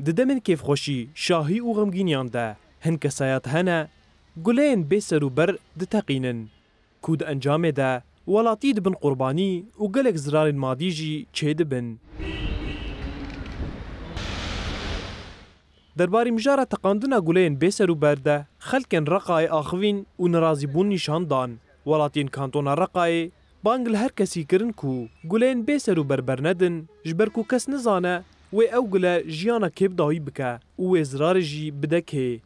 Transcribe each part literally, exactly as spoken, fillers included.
Di demên kêfxweşî, şahî û xemgîniyan de hin kesayat hene, guleyên bê ser û ber diteqînin, ku di encamê de welatî dibin qurbanî û gelek zirarên madî jî çêdibin. Derbarî mijara teqandina guleyên bê ser û ber de xelkên Reqayê axivîn û nerazîbûn nîşan dan. Welatiyên kantona Reqayê bang li her kesî kirin ku guleyên bê ser û ber bernedin, ji ber ku kes nizane wê ew gule jiyana kê bi dawî bike û wê zirarê jî bide kê.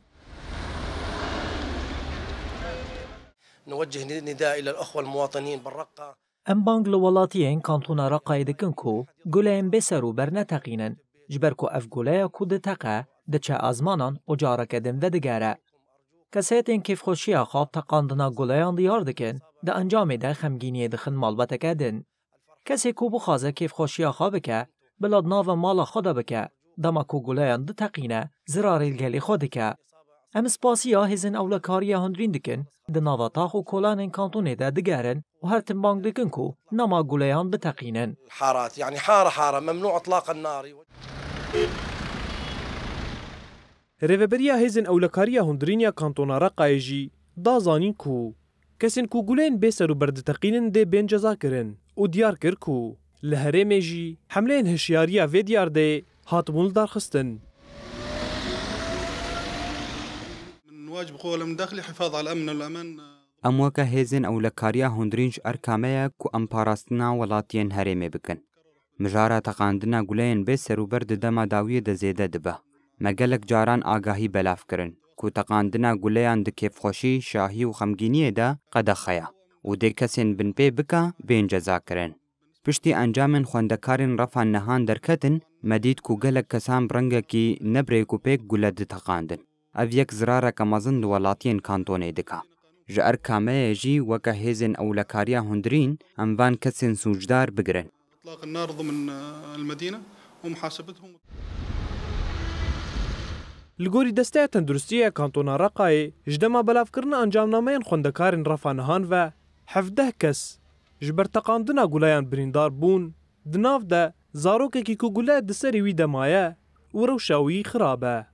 نوجه نداء إلى الأخوة المواطنين بالرقة. Em bang li welatiyên kantona Reqayê dikin ku guleyên bê ser û ber neteqînin, ji ber ku ev guleya ku diteqe, diçe ezmanan û careke din vedigere. Kesayetên kêfxweşiya xwe bi teqandina guleyan diyar dikin, di encamê de xemgîniyê dixin malbateke din. Kesê ku bixwaze kêfxweşiya xwe bike, bila di nava mala xwe de bike, dema ku guleyan diteqîne, zirarê li gelê xwe dike. Em spasiya hêzên ewlekariya hundirîn dikin, di nava tax û kolanên kantonê de digerin û her tim bang dikin ku nema guleyan biteqînin. الحارات، يعني حارة حارة، ممنوع إطلاق النار. Rêveberiya Hêzên Ewlekariya Hundirîn ya Kantona Reqayê jî da zanîn ku kesên ku guleyên bê ser û ber diteqînin dê bên cezakirin û diyar kir ku li herêmê jî hemleyên hişyariya vê diyardeyê hatibûn lidarxistin. من واجب القوى الأمن الداخلي حفاظ على الأمن والأمان. Em weke hêzên ewlekariya hundirîn ji erka me ye ku em parastina welatiyên herêmê bikin. Mijara teqandina guleyên bê serûber di dema dawiyê de zêde dibe. Me gelek caran agahî belav kirin ku teqandina guleyan di kêfxweşî, şahî û xemgîniyê de qedexe ye û dê kesên binpê bike bên cezakirin. Piştî encamên xwendekarên Refa Nihan derketin, me dît ku gelek kesan bi rengekî ne bi rêk û pêk gule diteqandin. Ev yek zirareke mezin li welatiyên kantonê dike. Ji erka me ye jî weke hêzên ewlekariya hundirîn em van kesên sûcdar bigirin. إطلاق النار ضمن المدينة ومحاسبتهم. Li gorî Desteya Tenduristiya Kantona Reqayê, ji dema belavkirina encamnameyên xwendekarên Refa Nihan ve, hevdeh kes ji ber teqandina guleyan birîndar bûn, di nav de zarokekî ku gule di serê wî de maye û rewşa wî xirab e.